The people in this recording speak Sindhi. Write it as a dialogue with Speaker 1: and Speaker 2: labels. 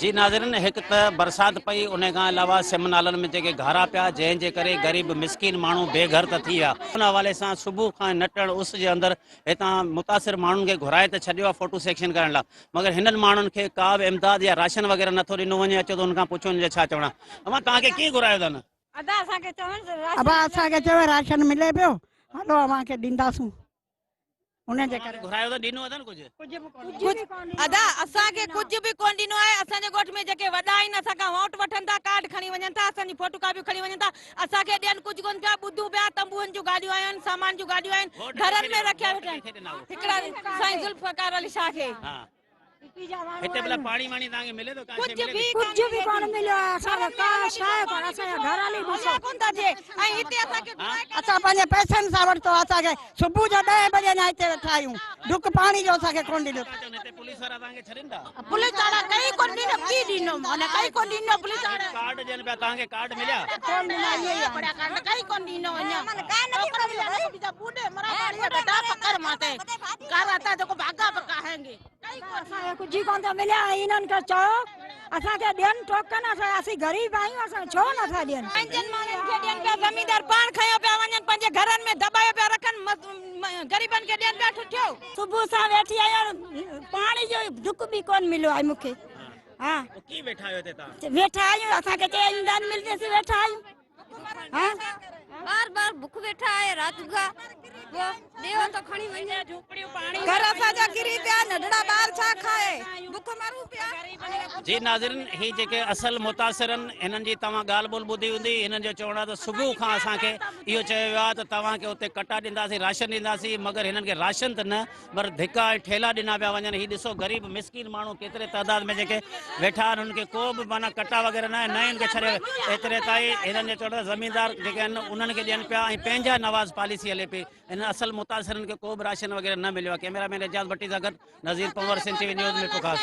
Speaker 1: جي ناظرين هڪ ته برسات پئي ان کان علاوه سم نالن ۾ جيڪي گهارا پيا جنهن جي ڪري غريب مسڪين ماڻهو بي گهر ته ٿي ويا ان حوالي سان صبح کان نٽڻ اس جي اندر هتان متاثر ماڻهن کي گهرائي ته ڇڏيو آهي فوٽو سيڪشن ڪرڻ لاء مگر هنن ماڻهن کي ڪا به امداد يا راشن وغيره نٿو ڏنو وڃي اچو ته ان کان پڇون هن جو ڇا چوڻ آهي امان توهان کي ڪيئن گهرايو اٿن؟
Speaker 2: ادا اسان کي چون راشن
Speaker 3: ابا اسان کي چيو راشن ملي پيو هلو اوهان کي ڏينداسون ان جي ڪري
Speaker 1: گهرايو ته ڏنو اٿن ڪجهه؟
Speaker 3: ڪجهه به ڪونه
Speaker 2: ڪجهه ادا اسان کي ڪجهه به ڪونه ڏنو آهي اسان جي ڳوٺ ۾ جيڪي وڏا آهن اسان کان ووٽ وٺن ٿا ڪارڊ کڻي وڃن ٿا اسان جي فوٽو ڪاپيون کڻي وڃن ٿا اسان کي ڏين ڪجهه ڪونه پيا ٻڌون پيا تنبوئن جون گاڏيون آيون آهن سامان جون گاڏيون آهن گهرن ۾ رکيا ويٺا آهن هڪڙا سائين ذوالفقار علي شاهه کي.
Speaker 1: هتي ڀلا پاڻي واڻي توهان کي ملي ٿو ڪا شيء ملي ٿي؟
Speaker 3: ڪجهه به ڪونه مليو آهي اسان کي ڪا شيء ڪونه اسان جا گهر هلي ڏسو. اسان پنهنجي پئسن سان ورتو آهي اسان کي صبح جو ڏهين بجي اڃا هتي ويٺا آهيون ڍڪ پاڻي جو اسان کي ڪونه ڏنو.
Speaker 1: هتي پوليس وارا توهان کي ڇڏين ٿا؟
Speaker 2: پوليس وارا ڪئي ڪونه ڏنو ڪي ڏنو معنيٰ ڪئي ڪونه ڏنو پوليس وارا.
Speaker 1: ڪارڊ ڏين پيا توهان کي ڪارڊ مليا؟
Speaker 3: ڪونه ڏنا اهي ئي آهن.
Speaker 2: ڪئي ڪونه ڏنو اڃا
Speaker 3: اسان کي ڪجهه ئي ڪونه ٿا مليا ۽ انهن کي چئو اسان کي ڏين ٽوڪن اسان اسين غريب آهيون اسان کي ڇو نٿا ڏين.
Speaker 2: پنهنجن ماڻهن کي ڏين پيا زميندار پاڻ کنيو پيا وڃن پنهنجي گهرن ۾ دٻايو پيا رکن غريبن کي ڏين پيا ٺٺيو.
Speaker 3: صبح سان ويٺي آهيان پاڻي جو ڍڪ به ڪونه مليو آهي مون کي ها.
Speaker 1: پوء ڪيئن ويٺا آهيو هتي توهان؟
Speaker 3: ويٺا آهيون اسان کي چئي امداد ملندي اسين ويٺا آهيون.
Speaker 4: بار بار بک ويٺا آهي رات کان پوء ڏيو ته کڻي وڃي.
Speaker 2: گهر اسان جا ڪري پيا ننڍڙا ٻار ڇا کائي بک مرون پيا.
Speaker 1: جي ناظرين هي جيڪي اصل متاثرن هنن جي توهان ڳالهه ٻولهه ٻڌي هوندي هنن جو چوڻ آهي ته صبح کان اسان کي اهو چيو ويو آهي ته توهان کي اتي ڪٽا ڏينداسين راشن ڏينداسين مگر هنن کي راشن ته نه پر ڌڪا ۽ ٺيلا ڏنا پيا وڃن هي ڏسو غريب مسڪين ماڻهو ڪيتري تعداد ۾ جيڪي ويٺا آهن انهن کي ڪو به معنيٰ ڪٽا وغيره نه آهي نه ئي انهن کي ڇڏيو ويو ايتري تائين هنن جو چوڻ ته زميندار جيڪي آهن انهن کي ڏين پيا ۽ پنهنجا نواز پاليسي هلي پئي انهن اصل متاثرن کي ڪو به راشن وغيره نه مليو آهي ڪئميرا مين اعجاز ڀٽي سان گڏ Nazir Panhwar Sindh T V news Mirpurkhas.